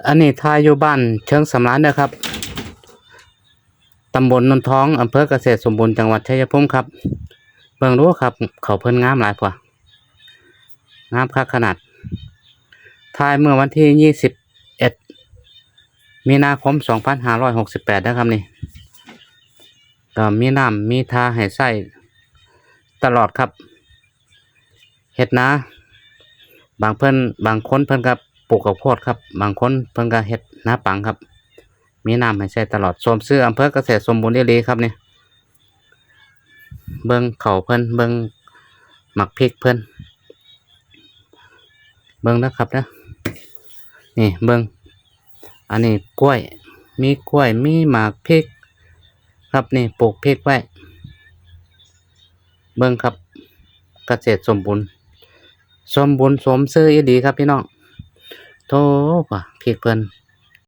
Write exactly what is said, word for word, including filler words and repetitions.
อันนี้ถ่ายอยู่บ้านเชิงสำราญเด้อครับ ตำบลนนทอง อำเภอเกษตรสมบูรณ์ จังหวัดชัยภูมิครับ เบิ่งดูครับ เขาเพิ่นงามหลายพอ งามคักขนาด ถ่ายเมื่อวันที่ยี่สิบเอ็ด มีนาคม สองพันห้าร้อยหกสิบแปด นะครับนี่ ก็มีน้ำมีท่าให้ใช้ตลอดครับ เฮ็ดนา บางเพิ่น บางคนเพิ่นก็ปลูกข้าวโพดครับ บางคนเพิ่นก็เฮ็ดนาปังครับ มีน้ำให้ใช้ตลอด สมชื่ออำเภอเกษตรสมบูรณ์อีหลีครับนี่ เบิ่งเขาเพิ่น เบิ่งหมากพริกเพิ่น เบิ่งนะครับเด้อ นี่เบิ่ง อันนี้กล้วย มีกล้วย มีหมากพริก ครับนี่ปลูกพริกไว้ เบิ่งครับ เกษตรสมบูรณ์ สมบูรณ์สมชื่ออีหลีครับพี่น้อง โธ่ ว่าพริกเพิ่น